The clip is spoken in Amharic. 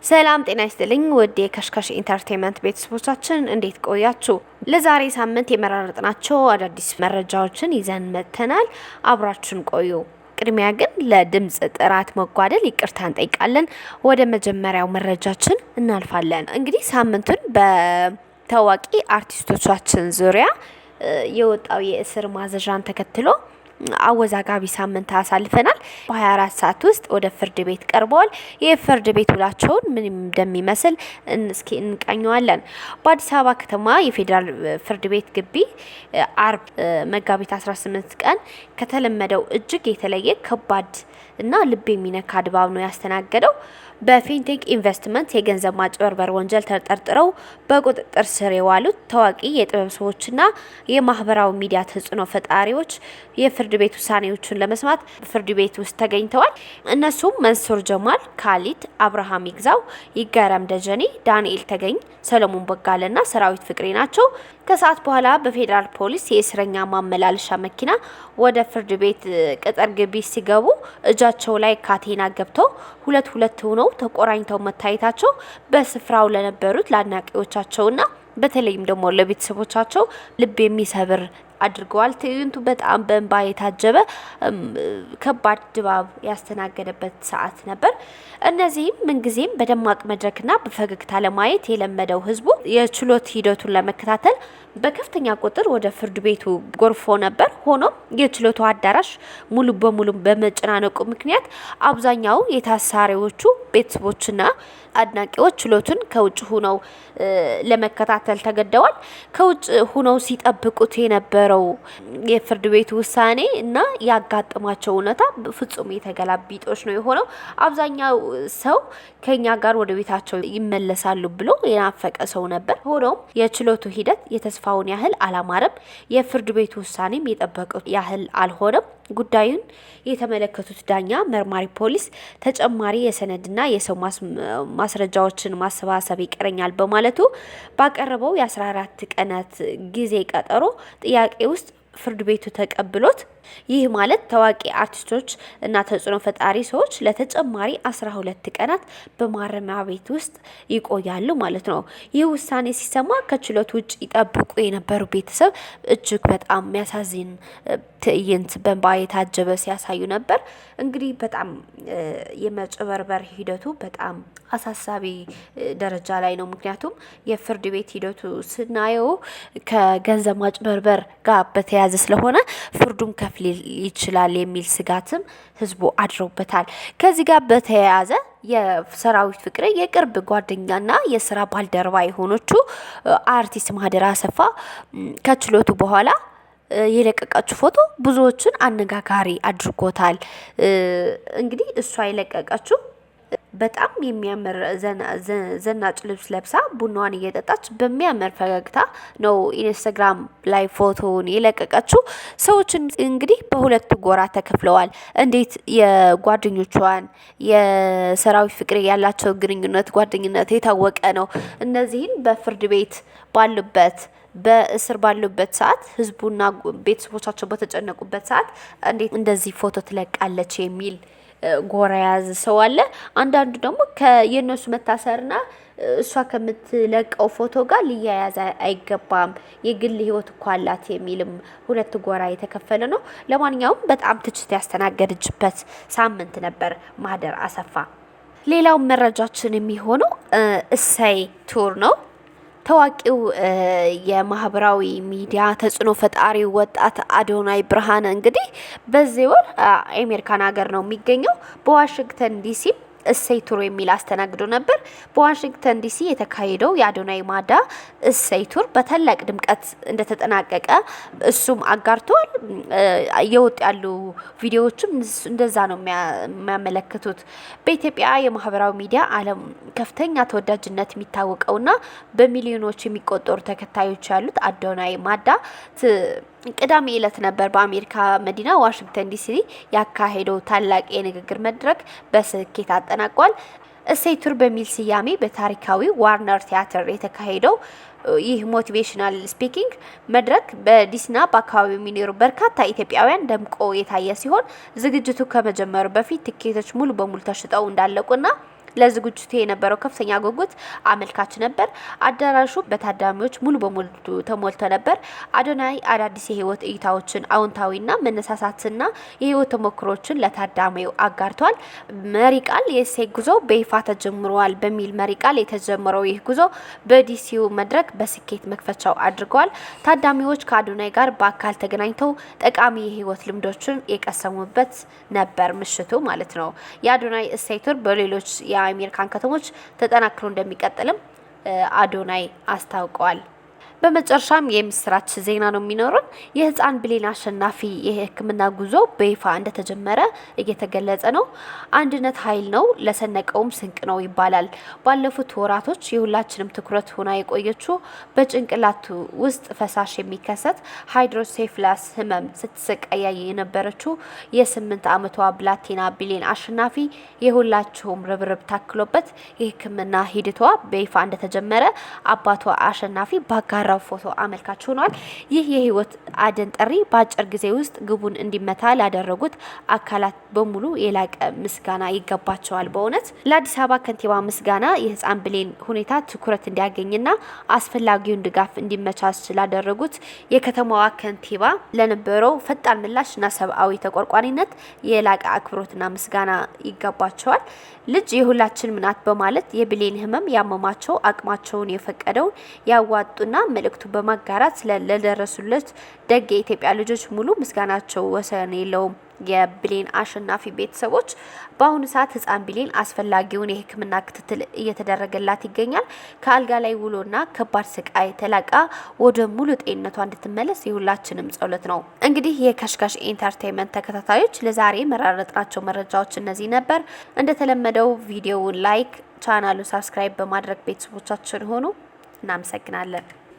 ሰላም ጤና ይስጥልኝ ውድ የከሽከሽ ኢንተርቴንመንት ቤተሰቦቻችን፣ እንዴት ቆያችሁ? ለዛሬ ሳምንት የመራረጥናቸው አዳዲስ መረጃዎችን ይዘን መጥተናል። አብራችሁን ቆዩ። ቅድሚያ ግን ለድምጽ ጥራት መጓደል ይቅርታ እንጠይቃለን። ወደ መጀመሪያው መረጃችን እናልፋለን። እንግዲህ ሳምንቱን በታዋቂ አርቲስቶቻችን ዙሪያ የወጣው የእስር ማዘዣን ተከትሎ አወዛጋቢ ሳምንት አሳልፈናል። በ24 ሰዓት ውስጥ ወደ ፍርድ ቤት ቀርበዋል። የፍርድ ቤት ውላቸውን ምን እንደሚመስል እስኪ እንቃኘዋለን። በአዲስ አበባ ከተማ የፌዴራል ፍርድ ቤት ግቢ አርብ መጋቢት 18 ቀን ከተለመደው እጅግ የተለየ ከባድ እና ልብ የሚነካ ድባብ ነው ያስተናገደው። በፊንቴክ ኢንቨስትመንት የገንዘብ ማጭበርበር ወንጀል ተጠርጥረው በቁጥጥር ስር የዋሉት ታዋቂ የጥበብ ሰዎችና የማህበራዊ ሚዲያ ተጽዕኖ ፈጣሪዎች የፍርድ ቤት ውሳኔዎችን ለመስማት ፍርድ ቤት ውስጥ ተገኝተዋል። እነሱም መንሱር ጀማል፣ ካሊድ አብርሃም ይግዛው፣ ይገረም ደጀኔ፣ ዳንኤል ተገኝ፣ ሰለሞን ቦጋለና ሰራዊት ፍቅሬ ናቸው። ከሰዓት በኋላ በፌዴራል ፖሊስ የእስረኛ ማመላለሻ መኪና ወደ ፍርድ ቤት ቅጥር ግቢ ሲገቡ እጃቸው ላይ ካቴና ገብተው ሁለት ሁለት ሆነው ተቆራኝተው መታየታቸው በስፍራው ለነበሩት ለአድናቂዎቻቸውና በተለይም ደግሞ ለቤተሰቦቻቸው ልብ የሚሰብር አድርገዋል። ትዕይንቱ በጣም በእንባ የታጀበ ከባድ ድባብ ያስተናገደበት ሰዓት ነበር። እነዚህም ምንጊዜም በደማቅ መድረክና በፈገግታ ለማየት የለመደው ህዝቡ የችሎት ሂደቱን ለመከታተል በከፍተኛ ቁጥር ወደ ፍርድ ቤቱ ጎርፎ ነበር። ሆኖም የችሎቱ አዳራሽ ሙሉ በሙሉ በመጨናነቁ ምክንያት አብዛኛው የታሳሪዎቹ ቤተሰቦችና አድናቂዎች ችሎቱን ከውጭ ሁነው ለመከታተል ተገደዋል። ከውጭ ሁነው ሲጠብቁት የነበረው የፍርድ ቤቱ ውሳኔ እና ያጋጠማቸው እውነታ ፍጹም የተገላቢጦሽ ነው የሆነው። አብዛኛው ሰው ከኛ ጋር ወደ ቤታቸው ይመለሳሉ ብሎ የናፈቀ ሰው ነበር። ሆኖም የችሎቱ ሂደት የተስፋውን ያህል አላማረም። የፍርድ ቤቱ ውሳኔም የጠበቀው ያህል አልሆነም። ጉዳዩን የተመለከቱት ዳኛ መርማሪ ፖሊስ ተጨማሪ የሰነድና የሰው ማስረጃዎችን ማሰባሰብ ይቀረኛል በማለቱ ባቀረበው የ14 ቀናት ጊዜ ቀጠሮ ጥያቄ ውስጥ ፍርድ ቤቱ ተቀብሎት፣ ይህ ማለት ታዋቂ አርቲስቶች እና ተጽዕኖ ፈጣሪ ሰዎች ለተጨማሪ 12 ቀናት በማረሚያ ቤት ውስጥ ይቆያሉ ማለት ነው። ይህ ውሳኔ ሲሰማ ከችሎት ውጭ ይጠብቁ የነበሩ ቤተሰብ እጅግ በጣም የሚያሳዝን ትዕይንት በእንባ የታጀበ ሲያሳዩ ነበር። እንግዲህ በጣም የመጭበርበር ሂደቱ በጣም አሳሳቢ ደረጃ ላይ ነው። ምክንያቱም የፍርድ ቤት ሂደቱ ስናየው ከገንዘብ ማጭበርበር ጋር በተያያዘ ስለሆነ ፍርዱም ከፍ ሊል ይችላል የሚል ስጋትም ህዝቡ አድሮበታል። ከዚህ ጋር በተያያዘ የሰራዊት ፍቅሬ የቅርብ ጓደኛና የስራ ባልደረባ የሆነችው አርቲስት ማህደር አሰፋ ከችሎቱ በኋላ የለቀቀችው ፎቶ ብዙዎችን አነጋጋሪ አድርጎታል። እንግዲህ እሷ የለቀቀችው በጣም የሚያምር ዘናጭ ልብስ ለብሳ ቡናዋን እየጠጣች በሚያምር ፈገግታ ነው ኢንስታግራም ላይ ፎቶውን የለቀቀችው። ሰዎችን እንግዲህ በሁለቱ ጎራ ተከፍለዋል። እንዴት የጓደኞቿን የሰራዊት ፍቅሬ ያላቸው ግንኙነት ጓደኝነት የታወቀ ነው። እነዚህን በፍርድ ቤት ባሉበት፣ በእስር ባሉበት ሰዓት፣ ህዝቡና ቤተሰቦቻቸው በተጨነቁበት ሰዓት እንዴት እንደዚህ ፎቶ ትለቃለች የሚል ጎራ የያዘ ሰው አለ። አንዳንዱ ደግሞ የእነሱ መታሰርና እሷ ከምትለቀው ፎቶ ጋር ሊያያዝ አይገባም፣ የግል ህይወት እኮ አላት የሚልም ሁለት ጎራ የተከፈለ ነው። ለማንኛውም በጣም ትችት ያስተናገደችበት ሳምንት ነበር ማህደር አሰፋ። ሌላው መረጃችን የሚሆነው እሰይ ቱር ነው። ታዋቂው የማህበራዊ ሚዲያ ተጽዕኖ ፈጣሪ ወጣት አዶናይ ብርሃነ እንግዲህ በዚህ ወር አሜሪካን ሀገር ነው የሚገኘው። በዋሽንግተን ዲሲ እሰይ ቱር የሚል አስተናግዶ ነበር። በዋሽንግተን ዲሲ የተካሄደው የአዶናይ ማዳ እሰይ ቱር በታላቅ ድምቀት እንደተጠናቀቀ እሱም አጋርተዋል። እየወጡ ያሉ ቪዲዮዎችም እንደዛ ነው የሚያመለክቱት። በኢትዮጵያ የማህበራዊ ሚዲያ ዓለም ከፍተኛ ተወዳጅነት የሚታወቀውና በሚሊዮኖች የሚቆጠሩ ተከታዮች ያሉት አዶናይ ማዳ ቅዳሜ ዕለት ነበር በአሜሪካ መዲና ዋሽንግተን ዲሲ ያካሄደው ታላቅ የንግግር መድረክ በስኬት አጠናቋል። እሰይ ቱር በሚል ስያሜ በታሪካዊ ዋርነር ቲያትር የተካሄደው ይህ motivational speaking መድረክ በዲሲና በአካባቢው የሚኖሩ በርካታ ኢትዮጵያውያን ደምቆ የታየ ሲሆን፣ ዝግጅቱ ከመጀመሩ በፊት ትኬቶች ሙሉ በሙሉ ተሽጠው እንዳለቁና ለዝግጅቱ የነበረው ከፍተኛ ጉጉት አመልካች ነበር። አዳራሹ በታዳሚዎች ሙሉ በሙሉ ተሞልቶ ነበር። አዶናይ አዳዲስ የህይወት እይታዎችን፣ አዎንታዊና መነሳሳትና የህይወት ተሞክሮችን ለታዳሚው አጋርቷል። መሪ ቃል የእሴይ ጉዞ በይፋ ተጀምሯል በሚል መሪ ቃል የተጀመረው ይህ ጉዞ በዲሲው መድረክ በስኬት መክፈቻው አድርገዋል። ታዳሚዎች ከአዶናይ ጋር በአካል ተገናኝተው ጠቃሚ የህይወት ልምዶችን የቀሰሙበት ነበር ምሽቱ ማለት ነው። የአዶናይ እሴይ tour በሌሎች የአሜሪካን ከተሞች ተጠናክሮ እንደሚቀጥልም አዶናይ አስታውቀዋል። በመጨረሻም የምስራች ዜና ነው የሚኖሩን። የህፃን ብሌን አሸናፊ የሕክምና ጉዞ በይፋ እንደተጀመረ እየተገለጸ ነው። አንድነት ኃይል ነው፣ ለሰነቀውም ስንቅ ነው ይባላል። ባለፉት ወራቶች የሁላችንም ትኩረት ሆና የቆየችው በጭንቅላቱ ውስጥ ፈሳሽ የሚከሰት hydrocephalus ህመም ስትሰቃይ የነበረችው የ8 ዓመቷ ብላቴና ብሌን አሸናፊ የሁላችሁም ርብርብ ታክሎበት የሕክምና ሂደቷ በይፋ እንደተጀመረ አባቷ አሸናፊ ባጋራው ፎቶ አመልካች ሆኗል። ይህ የህይወት አድን ጥሪ በአጭር ጊዜ ውስጥ ግቡን እንዲመታ ላደረጉት አካላት በሙሉ የላቀ ምስጋና ይገባቸዋል። በእውነት ለአዲስ አበባ ከንቲባ ምስጋና የህፃን ብሌን ሁኔታ ትኩረት እንዲያገኝና አስፈላጊውን ድጋፍ እንዲመቻች ላደረጉት የከተማዋ ከንቲባ ለነበረው ፈጣን ምላሽና ሰብአዊ ተቆርቋሪነት የላቀ አክብሮትና ምስጋና ይገባቸዋል። ልጅ የሁላችንም ናት በማለት የብሌን ህመም ያመማቸው አቅማቸውን የፈቀደውን ያዋጡና መልእክቱ በማጋራት ለደረሱለት ደግ የኢትዮጵያ ልጆች ሙሉ ምስጋናቸው ወሰን የለውም። የብሌን አሸናፊ ቤተሰቦች በአሁኑ ሰዓት ህፃን ብሌን አስፈላጊውን የሕክምና ክትትል እየተደረገላት ይገኛል። ከአልጋ ላይ ውሎና ከባድ ስቃይ ተላቃ ወደ ሙሉ ጤንነቷ እንድትመለስ የሁላችንም ጸሎት ነው። እንግዲህ የከሽከሽ Entertainment ተከታታዮች ለዛሬ መራረጥናቸው መረጃዎች እነዚህ ነበር። እንደተለመደው ቪዲዮውን like፣ ቻናሉ subscribe በማድረግ ቤተሰቦቻችን ሆኑ። እናመሰግናለን።